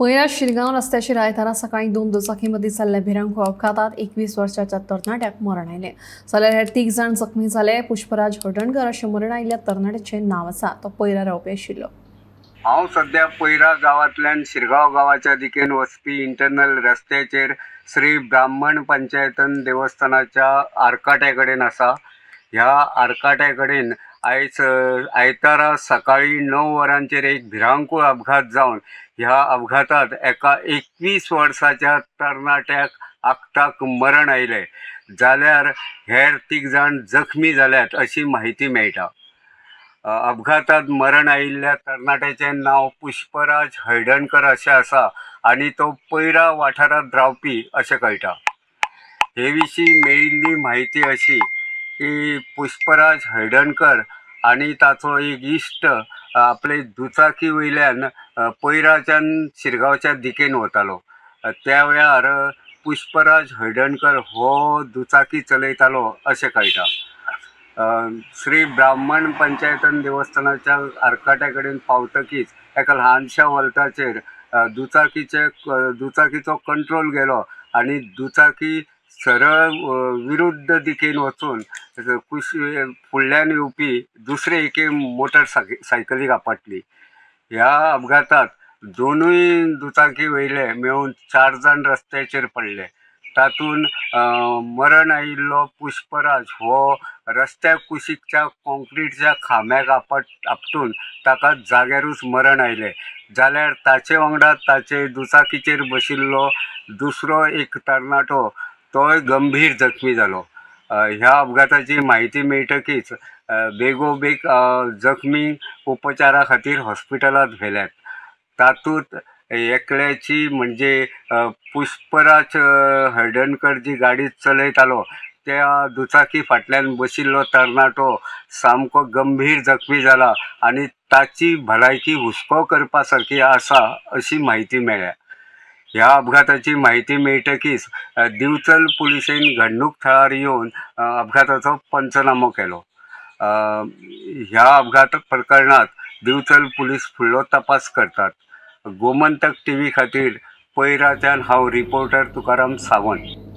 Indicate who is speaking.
Speaker 1: पयरा शिरगांव रस्त्याचेर आयतारा सकाळी दोन दुचाकींमदीं जाल्ल्या भिरांकूळ अपघातात 21 वर्साच्या तरणाट्याक मरण आयलें, जाल्यार हेर 3 जाण जखमी जाले. पुष्पराज हळदणकर अशें मरण आयिल्ल्या तरणाट्याचें नांव आसा. तो पयरा रावपी आशिल्लो.
Speaker 2: हांव सद्या पयरा गांवांतल्यान शिरगांव गांवाच्या दिकेन वचपी इंटरनल रस्त्याचेर श्री ब्राह्मण पंचायतन देवस्थानाच्या आरकाट्या कडेन आसा. ह्या आरकाट्या कडेन आयज आयतारा सकाळी 9 वरांचेर एक भिरांकूळ अपघात जावन ह्या अपघातात एका 21 वर्साच्या तरणाट्याक आकटाक मरण आयलें, जाल्यार हेर 3 जाण जखमी जाल्यात अशी म्हायती मेळटा. अपघातात मरण आयिल्ल्या तरणाट्याचें नांव पुष्पराज हळदणकर अशें आसा आनी तो पयरा वाठारांत रावपी अशें कळटा. हे विशीं मेळिल्ली म्हायती अशी की पुष्पराज हळदणकर आनी ताचो एक इश्ट आपले दुचाकी वयल्यान पयराच्यान शिरगांवच्या दिकेन वतालो. त्या वेळार पुष्पराज हळदणकर हो दुचाकी चलयतालो अशें कळटा. श्री ब्राह्मण पंचायतन देवस्थानाच्या आरकाट्या कडेन पावतकीच एका ल्हानशा वल्ताचेर दुचाकीचो कंट्रोल गेलो आनी दुचाकी सरळ विरुद्ध दिकेन वचून फुडल्यान येवपी दुसरे एके मोटर सायकलीक आपटली. ह्या अपघातात दोनूय दुचाकी वयले मेळून 4 जाण रस्त्याचेर पडले. तातूंत मरण आयिल्लो पुष्पराज हो रस्त्या कुशीकच्या कॉन्क्रीटच्या खांब्याक आपटून ताका जाग्यारूच मरण आयलें, जाल्यार ताचे वांगडा ताचे दुचाकीचेर बशिल्लो दुसरो एक तरणाटो तोय गंभीर जखमी जालो. ह्या अपघाताची म्हायती मेळटकीच बेगोबेग जखमी उपचारा खातीर हॉस्पिटलांत व्हेल्यात. तातूंत एकल्याची म्हणजे पुष्पराज हळदणकर जी गाडी चलयतालो त्या दुचाकी फाटल्यान बशिल्लो तरणाटो सामको गंभीर जखमी जाला आनी ताची भलायकी हुस्को करपा सारकी आसा अशी म्हायती मेळ्ळ्या. ह्या अपघाताची म्हायती मेळटकीच दिवचल पुलिशेन घडणूक थळार येवन अपघाताचो पंचनामो केलो. ह्या अपघात प्रकरणात दिवचल पुलीस फुडलो तपास करतात. गोमंतक टीव्ही खातीर पयराच्यान हांव रिपोर्टर तुकाराम सावंत.